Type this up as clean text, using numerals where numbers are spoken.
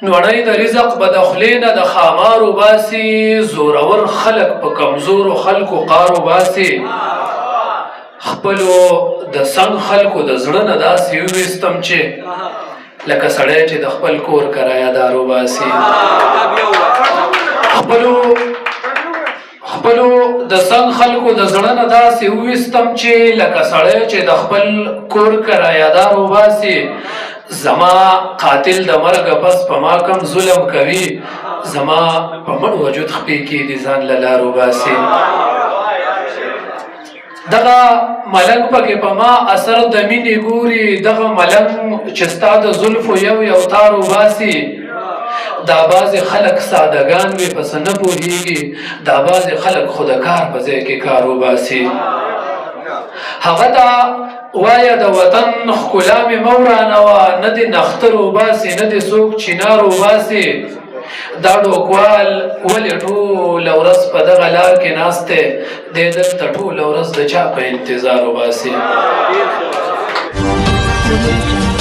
نوړی د رزق به د خولې نه د ښامار وباسي، زورور خلک په کمزورو خلکو قار وباسي. خپلو د څنګ خلکو د زړه نه داسې وویستم چې لکه سړی چې د خپل کور کرایه دار وباسي. خپلو خپلو د څنګ خلکو د زړه نه داسې وویستم چې لکه سړی چې د خپل کور کرایهدار وباسي. زما قاتل د مرګه پس په ما کم ظلم کوي، زما په مړ وجود خپې کې دي ځان له لار وباسي. دغه ملنګ پکې په ما اثر د مینې ګوري، دغه ملنګ چې ستا د زلفو یو یو تار وباسي. دا بعضې خلک سادهګان وي، په څه نه پوهېږي، دا بعضې خلک خو د کار په ځای کې کار وباسي. هغه ته وایه د وطن ښکلا مې مه ورانوه، نه دې نختر وباسي نه دې څوک چینار وباسي. دا ډوکوال ولې ټوله ورځ په دغه لار کې ناست دی، دی دلته ټوله ورځ د چا په انتظار وباسي. Audio Jungle.